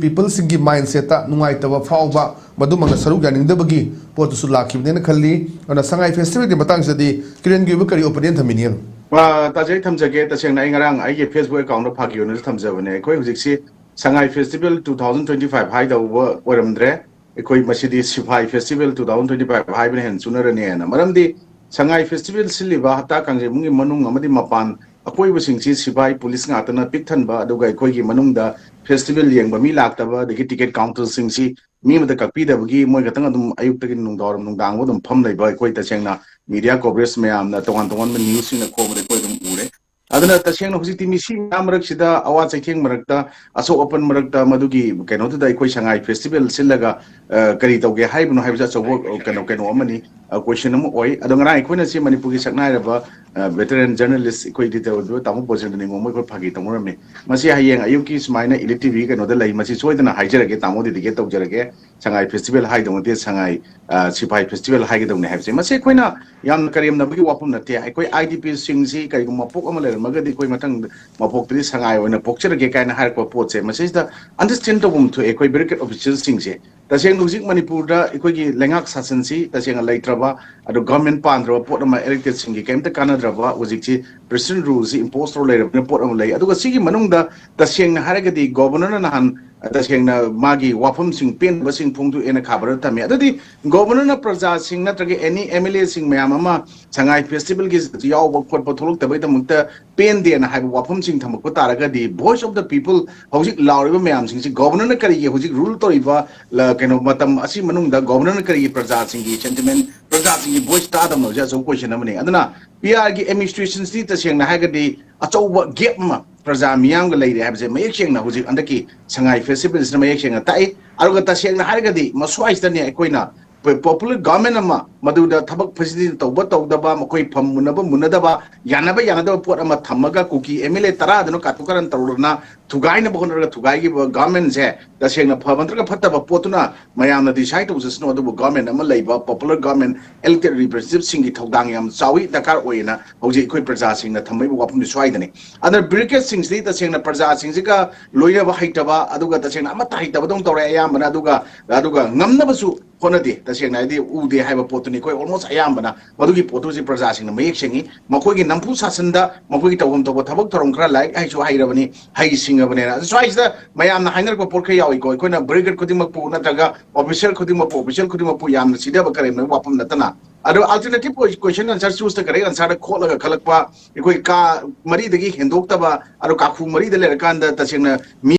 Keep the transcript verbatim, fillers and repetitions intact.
ꯄꯤꯄꯜꯁꯤꯡꯒꯤ ꯃꯥꯏꯟꯁꯦꯠꯇ ꯅꯨꯡꯉꯥꯏꯇꯕ ꯐꯥꯎꯕ, ꯃꯗꯨꯃꯛꯅ ꯁꯔꯨꯛ ꯌꯥꯅꯤꯡꯗꯕꯒꯤ ꯄꯣꯠꯇꯨꯁꯨ ꯂꯥꯛꯈꯤꯕꯅꯦꯅ ꯈꯜꯂꯤ꯫ ꯑꯗꯨꯅ ꯁꯉꯥꯏ ꯐꯦꯁꯇꯤꯚꯦꯜꯒꯤ ꯃꯇꯥꯡꯁꯤꯗꯗꯤ ꯀꯤꯔꯟꯒꯤ ꯑꯣꯏꯕ ꯀꯔꯤ ꯑꯣꯄꯤꯅꯤꯌꯟ ꯊꯝꯕꯤꯅꯤ? ꯑ, ꯇꯥꯖꯩ, ꯊꯝꯖꯒꯦ꯫ ꯇꯁꯦꯡꯅ ꯑꯩ ꯉꯔꯥꯡ ꯑꯩꯒꯤ ꯐꯦꯁꯕꯨꯛ ꯑꯦꯀꯥꯎꯟꯗ ꯐꯥꯒꯤ ꯑꯣꯏꯅꯁꯨ ꯊꯝꯖꯕꯅꯦ꯫ ꯑꯩꯈꯣꯏ ꯍꯧꯖꯤꯛꯁꯤ Sangai festival two thousand twenty five ꯍꯥꯏꯗꯧꯕ ꯑꯣꯏꯔꯝꯗ꯭ꯔꯦ꯫ ꯑꯩꯈꯣꯏ ꯃꯁꯤꯗꯤ ꯁꯤꯐꯥꯏ festival two thousand twenty five ꯍꯥꯏꯕꯅ ꯍꯦꯟꯅ ꯆꯨꯅꯔꯅꯤꯅ꯫ ꯃꯔꯝꯗꯤ ꯁꯉꯥꯏ ꯐꯦꯁꯇꯤꯚꯦꯜ ꯁꯤꯜꯂꯤꯕ ꯍꯞꯇꯥ ꯀꯥꯡꯖꯩꯕꯨꯡꯒꯤ ꯃꯅꯨꯡ ꯑꯃꯗꯤ ꯃꯄꯥꯟ ꯑꯀꯣꯏꯕꯁꯤꯡꯁꯤ ꯁꯤꯐꯥꯏ ꯄꯨꯂꯤꯁ ꯉꯥꯛꯇꯅ ꯄꯤꯛ ꯊꯟꯕ, ꯑꯗꯨꯒ ꯑꯩꯈꯣꯏꯒꯤ ꯃꯅꯨꯡꯗ ꯐꯦꯁꯇꯤꯚꯦꯜ ꯌꯦꯡꯕ ꯃꯤ ꯂꯥꯛꯇꯕ, ꯑꯗꯒꯤ ꯇꯤꯀꯦꯠ ꯀꯥꯎꯟꯇꯔꯁꯤꯡꯁꯤ ꯃꯤ ꯑꯃꯗ ꯀꯛꯄꯤꯗꯕꯒꯤ ꯃꯣꯏ ꯈꯛꯇꯪ ꯑꯗꯨꯝ ꯑꯌꯨꯛꯇꯒꯤ ꯅꯨꯡꯗꯥꯡꯋꯥꯏꯔꯝ ꯅꯨꯡꯗꯥꯡꯐꯥꯎ ꯑꯗꯨꯝ ꯐꯝ ꯂꯩꯕ ꯑꯩꯈꯣꯏ ꯇꯁꯦꯡꯅ ꯃꯤꯗꯤꯌꯥ ꯀꯣꯚꯔꯦꯖ ꯃꯌꯥꯝꯅ ꯇꯣꯉꯥꯟ ꯇꯣꯉꯥꯟꯕ ꯅ꯭ꯌꯨꯁꯁꯤꯡꯅ ꯈꯣꯝꯕꯗ ꯑꯩꯈꯣꯏ ꯑꯗꯨꯝ ꯎꯔꯦ꯫ ꯑꯗꯨꯅ ꯇꯁꯦꯡꯅ ꯍꯧꯖꯤꯛꯇꯤ ꯃꯤꯁꯤ ꯃꯌꯥꯝ ꯃꯔꯛꯁꯤꯗ, ꯑꯋꯥ ꯆꯩꯊꯦꯡ ꯃꯔꯛꯇ, ꯑꯁꯣꯛ ꯑꯄꯟ ꯃꯔꯛꯇ ꯃꯗꯨꯒꯤ ꯀꯩꯅꯣꯗꯨꯗ ꯑꯩꯈꯣꯏ ꯁꯉꯥꯏ ꯐꯦꯁꯇꯤꯚꯦꯜ ꯁꯤꯜꯂꯒ, ꯑ, ꯀꯔꯤ ꯇꯧꯒꯦ ꯍꯥꯏꯕꯅꯣ ꯍꯥꯏꯕꯁꯦ ꯑꯆꯧꯕ, ꯑ, ꯀꯩꯅꯣ, ꯀꯩꯅꯣ ꯑꯃꯅꯤ, ꯑ, ꯀꯣꯏꯁꯟ ꯑꯃ ꯑꯣꯏ꯫ ꯑꯗꯣ ꯉꯔꯥꯡ ꯑꯩꯈꯣꯏꯅ ꯁꯤ ꯃꯅꯤꯄꯨꯔꯒꯤ ꯁꯛꯅꯥꯏꯔꯕ, ꯑ, ꯚꯦꯇꯔꯦꯟ ꯖꯔꯅꯦꯂꯤꯁ ꯑꯩꯈꯣꯏ ꯏꯗꯤꯇꯔ ꯑꯣꯏꯕ ꯇꯥꯃꯣ ꯕꯣꯖꯦꯟꯗ꯭ꯔ ꯅꯤꯉꯣꯝ ꯑꯩꯈꯣꯏ ꯐꯥꯒꯤ ꯇꯧꯅꯔꯝꯃꯤ꯫ ꯃꯁꯤ ꯍꯌꯦꯡ ꯑꯌꯨꯛꯀꯤ ꯁꯨꯃꯥꯏꯅ ꯏꯂꯤꯇꯤꯚꯤ ꯀꯩꯅꯣꯗ ꯂꯩ, ꯃꯁꯤ ꯁꯣꯏꯗꯅ ꯍꯥꯏꯖꯔꯒꯦ, ꯇꯥꯃꯣ ꯗꯦꯗꯤꯀꯦꯠ ꯇꯧꯖꯔꯒꯦ꯫ ꯁꯉꯥꯏ ꯐꯦꯁꯇꯤꯚꯦꯜ ꯍꯥꯏꯗꯧ ꯅꯠꯇꯦ, ꯁꯉꯥꯏ, ꯑ, ꯁꯤꯐꯥꯏ ꯐꯦꯁꯇꯤꯚꯦꯜ ꯍꯥꯏꯒꯗꯧꯅꯦ ꯍꯥꯏꯕꯁꯦ꯫ ꯃꯁꯤ ꯑꯩꯈꯣꯏꯅ ꯌꯥꯝꯅ ꯀꯔꯦꯝꯅꯕꯒꯤ ꯋꯥꯐꯝ ꯅꯠꯇꯦ꯫ ꯑꯩꯈꯣꯏ ꯑꯥꯏ ꯗꯤ ꯄꯤꯁꯤꯡꯁꯤ ꯀꯔꯤꯒꯨꯝꯕ ꯃꯄꯣꯛ ꯑꯃ ꯂꯩꯔꯝꯃꯒꯗꯤ ꯑꯩꯈꯣꯏ ꯃꯊꯪ ꯃꯄꯣꯛꯇꯗꯤ ꯁꯉꯥꯏ ꯑꯣꯏꯅ ꯄꯣꯛꯆꯔꯒꯦ ꯀꯥꯏꯅ ꯍꯥꯏꯔꯛꯄ ꯄꯣꯠꯁꯦ, ꯃꯁꯤꯁꯤꯗ ꯑꯟꯗꯔꯁ꯭ꯇꯦꯟ ꯇꯧꯐꯝ ꯊꯣꯛꯑꯦ ꯑꯩꯈꯣꯏ ꯕ꯭ꯌꯨꯔꯣꯀ꯭ꯔꯦꯠ ꯑꯣꯐꯤꯁꯤꯌꯦꯜꯁꯤꯡꯁꯦ꯫ ꯇꯁꯦꯡꯅ ꯍꯧꯖꯤꯛ ꯃꯅꯤꯄꯨꯔꯗ ꯑꯩꯈꯣꯏꯒꯤ ꯂꯩꯉꯥꯛ ꯁꯥꯁꯟꯁꯤ ꯇꯁꯦꯡꯅ ꯂꯩꯇ꯭ꯔꯕ, ꯑꯗꯨ ꯒꯚꯔꯟꯃꯦꯟ ꯄꯥꯟꯗ꯭ꯔꯕ ꯄꯣꯠ ꯑꯃ, ꯏꯂꯦꯛꯇꯦꯗꯁꯤꯡꯒꯤ ꯀꯔꯤꯝꯇ ꯀꯥꯟꯅꯗ꯭ꯔꯕ, ꯍꯧꯖꯤꯛꯁꯤ ꯄ꯭ꯔꯦꯁꯤꯗꯦꯟꯠ ꯔꯨꯜꯁꯤ ꯏꯝꯄꯣꯁ ꯇꯧꯔ ꯂꯩꯔꯕꯅꯤꯅ ꯄꯣꯠ ꯑꯃ ꯂꯩ꯫ ꯑꯗꯨꯒ ꯁꯤꯒꯤ ꯃꯅꯨꯡꯗ ꯇꯁꯦꯡꯅ ꯍꯥꯏꯔꯒꯗꯤ ꯒꯣꯕꯔꯅꯔꯅ ꯅꯍꯥꯟ, ꯑ, ꯇꯁꯦꯡꯅ ꯃꯥꯒꯤ ꯋꯥꯐꯝꯁꯤꯡ, ꯄꯦꯟꯗꯕꯁꯤꯡ ꯐꯣꯡꯗꯣꯛꯑꯦꯅ ꯈꯕꯔꯗ ꯊꯝꯃꯤ꯫ ꯑꯗꯨꯗꯤ ꯒꯣꯕꯔꯅꯔꯅ ꯄ꯭ꯔꯖꯥꯁꯤꯡ ꯅꯠꯇ꯭ꯔꯒ ꯑꯦꯅꯤ ꯑꯦꯝ ꯑꯦꯜ ꯑꯦꯁꯤꯡ ꯃꯌꯥꯝ ꯑꯃ ꯁꯉꯥꯏ ꯐꯦꯁꯇꯤꯚꯦꯜꯒꯤ ꯌꯥꯎꯕ ꯈꯣꯠꯄ ꯊꯣꯛꯂꯛꯇꯕꯒꯤꯗꯃꯛꯇ ꯄꯦꯟꯗꯦꯅ ꯍꯥꯏꯕ ꯋꯥꯐꯝꯁꯤꯡ ꯊꯝꯃꯛꯄ ꯇꯥꯔꯒꯗꯤ, ꯚꯣꯏꯁ ꯑꯣꯐ ꯗ ꯄꯤꯄꯜ, ꯍꯧꯖꯤꯛ ꯂꯥꯎꯔꯤꯕ ꯃꯌꯥꯝꯁꯤꯡꯁꯤ ꯒꯣꯕꯔꯅꯔꯅ ꯀꯔꯤꯒꯤ ꯍꯧꯖꯤꯛ ꯔꯨꯜ ꯇꯧꯔꯤꯕ, ꯂ-, ꯀꯩꯅꯣ, ꯃꯇꯝ ꯑꯁꯤ ꯃꯅꯨꯡꯗ ꯒꯣꯕꯔꯅꯔꯅ ꯀꯔꯤꯒꯤ ꯄ꯭ꯔꯖꯥꯁꯤꯡꯒꯤ ꯁꯦꯟꯇꯤꯃꯦꯟ, ꯄ꯭ꯔꯖꯥꯁꯤꯡꯒꯤ ꯚꯣꯏꯁ ꯇꯥꯗꯕꯅꯣ? ꯍꯧꯖꯤꯛ ꯑꯆꯧꯕ ꯀꯣꯏꯁꯟ ꯑꯃꯅꯤ꯫ ꯑꯗꯨꯅ ꯄꯤ ꯑꯥꯔꯒꯤ ꯑꯦꯗꯃꯤꯅꯤꯁꯇ꯭ꯔꯦꯁꯟꯁꯤ ꯇꯁꯦꯡꯅ ꯍꯥꯏꯔꯒꯗꯤ ꯑꯆꯧꯕ ꯒꯦꯞ ꯑꯃ ꯄ꯭ꯔꯖꯥ ꯃꯤꯌꯥꯝꯒ ꯂꯩꯔꯦ ꯍꯥꯏꯕꯁꯦ ꯃꯌꯦꯛ ꯁꯦꯡꯅ ꯍꯧꯖꯤꯛ ꯍꯟꯗꯛꯀꯤ ꯁꯉꯥꯏ ꯐꯦꯁꯇꯤꯚꯦꯜꯁꯤꯅ ꯃꯌꯦꯛ ꯁꯦꯡꯅ ꯇꯥꯛꯏ꯫ ꯑꯗꯨꯒ ꯇꯁꯦꯡꯅ ꯍꯥꯏꯔꯒꯗꯤ ꯃꯁ꯭ꯋꯥꯏꯁꯤꯗꯅꯦ ꯑꯩꯈꯣꯏꯅ ꯄꯣ-, ꯄꯣꯄꯨꯂꯔ ꯒꯚꯔꯟꯃꯦꯟ ꯑꯃ, ꯃꯗꯨꯗ ꯊꯕꯛ ꯐꯦꯁꯤꯂꯤꯇꯤ ꯇꯧꯕ ꯇꯧꯗꯕ, ꯃꯈꯣꯏ ꯐꯝ ꯃꯨꯟꯅꯕ ꯃꯨꯟꯅꯗꯕ, ꯌꯥꯅꯕ ꯌꯥꯅꯗꯕ ꯄꯣꯠ ꯑꯃ ꯊꯝꯃꯒ ꯀꯨꯀꯤ ꯑꯦꯝ ꯑꯦꯜ ꯑꯦ ꯇꯔꯥꯗꯨꯅ ꯀꯥꯇꯨ ꯀꯥꯔꯟ ꯇꯧꯔꯨꯗꯅ ꯊꯨꯒꯥꯏꯅꯕ ꯍꯣꯠꯅꯔꯒ ꯊꯨꯒꯥꯏꯈꯤꯕ ꯒꯚꯔꯟꯃꯦꯟꯁꯦ ꯇꯁꯦꯡꯅ ꯐꯕ ꯅꯠꯇ꯭ꯔꯒ ꯐꯠꯇꯕ ꯄꯣꯠꯇꯨꯅ ꯃꯌꯥꯝꯅ ꯗꯤꯁꯥꯏꯠ ꯇꯧꯖꯁꯅꯨ, ꯑꯗꯨꯕꯨ ꯒꯚꯔꯟꯃꯦꯟ ꯑꯃ ꯂꯩꯕ, ꯄꯣꯄꯨꯂꯔ ꯒꯚꯔꯟꯃꯦꯟ, ꯏꯂꯦꯛꯇꯦꯗ ꯔꯤꯄ꯭ꯔꯖꯦꯟꯇꯦꯇꯤꯚꯁꯤꯡꯒꯤ ꯊꯧꯗꯥꯡ ꯌꯥꯝ ꯆꯥꯎꯏ, ꯗꯔꯀꯥꯔ ꯑꯣꯏꯌꯦꯅ ꯍꯧꯖꯤꯛ ꯑꯩꯈꯣꯏ ꯄ꯭ꯔꯖꯥꯁꯤꯡꯅ ꯊꯝꯃꯛꯏꯕ ꯋꯥꯐꯝꯗꯤ ꯁ꯭ꯋꯥꯏꯗꯅꯤ꯫ ꯑꯗꯨꯅ ꯕ꯭ꯌꯨꯔꯣꯀ꯭ꯔꯦꯠꯁꯤꯡꯁꯤꯗꯤ ꯇꯁꯦꯡꯅ ꯄ꯭ꯔꯖꯥꯁꯤꯡꯁꯤꯒ ꯂꯣꯏꯅꯕ ꯍꯩꯇꯕ, ꯑꯗꯨꯒ ꯇꯁꯦꯡꯅ ꯑꯃꯠꯇ ꯍꯩꯇꯕꯗꯧꯅ ꯇꯧꯔꯦ ꯑꯌꯥꯝꯕꯅ, ꯑꯗꯨꯒ ꯑꯗꯨꯒ ꯉꯝꯅꯕꯁꯨ ꯍꯣꯠꯅꯗꯦ꯫ ꯇꯁꯦꯡꯅ ꯍꯥꯏꯗꯤ ꯎꯗꯦ ꯍꯥꯏꯕ ꯄꯣꯠꯇꯨꯅꯤ ꯑꯩꯈꯣꯏ ꯑꯣꯜꯃꯣꯁ ꯑꯌꯥꯝꯕꯅ꯫ ꯃꯗꯨꯒꯤ ꯄꯣꯠꯇꯨꯁꯤ ꯄ꯭ꯔꯖꯥꯁꯤꯡꯅ ꯃꯌꯦꯛ ꯁꯦꯡꯉꯤ꯫ ꯃꯈꯣꯏꯒꯤ ꯅꯝꯐꯨ ꯁꯥꯁꯟꯗ ꯃꯈꯣꯏꯒꯤ ꯇꯧꯐꯝ ꯊꯣꯛꯄ ꯊꯕꯛ ꯊꯧꯔꯝ ꯈꯔ, ꯂꯥꯏꯔꯤꯛ ꯍꯩꯁꯨ ꯍꯩꯔꯕꯅꯤ, ꯍꯩ ꯁꯤꯡꯉꯕꯅꯦꯅ꯫ ꯑꯗꯨ ꯁ꯭ꯋꯥꯏꯁꯤꯗ ꯃꯌꯥꯝꯅ ꯍꯥꯏꯅꯔꯛꯄ ꯄꯣꯠ ꯈꯔ ꯌꯥꯎꯏꯀꯣ, ꯑꯩꯈꯣꯏꯅ ꯕ꯭ꯌꯨꯔꯣꯀ꯭ꯔꯦꯠ ꯈꯨꯗꯤꯡꯃꯛꯄꯨ ꯅꯠꯇ꯭ꯔꯒ ꯑꯣꯐꯤꯁꯤꯌꯦꯜ ꯈꯨꯗꯤꯡꯃꯛꯄꯨ, ꯑꯣꯐꯤꯁꯤꯌꯦꯜ ꯈꯨꯗꯤꯡꯃꯛꯄꯨ ꯌꯥꯝꯅ ꯁꯤꯊꯕ ꯀꯔꯦꯝꯅꯕ ꯋꯥꯐꯝ ꯅꯠꯇꯅ꯫ ꯑꯗꯣ ꯑꯜꯇꯔꯅꯦꯇꯤꯚ ꯀꯣꯏꯁꯟ ꯑꯟꯁꯔ ꯆꯨꯁꯇ ꯀꯔꯦꯛ ꯑꯟꯁꯔꯗ ꯈꯣꯠꯂꯒ ꯈꯜꯂꯛꯄ, ꯑꯩꯈꯣꯏ ꯀꯥ ꯃꯔꯤꯗꯒꯤ ꯍꯦꯟꯗꯣꯛꯇꯕ, ꯑꯗꯣ ꯀꯥꯈꯨ ꯃꯔꯤꯗ ꯂꯩꯔꯀꯥꯟꯗ ꯇꯁꯦꯡꯅ ꯃꯤ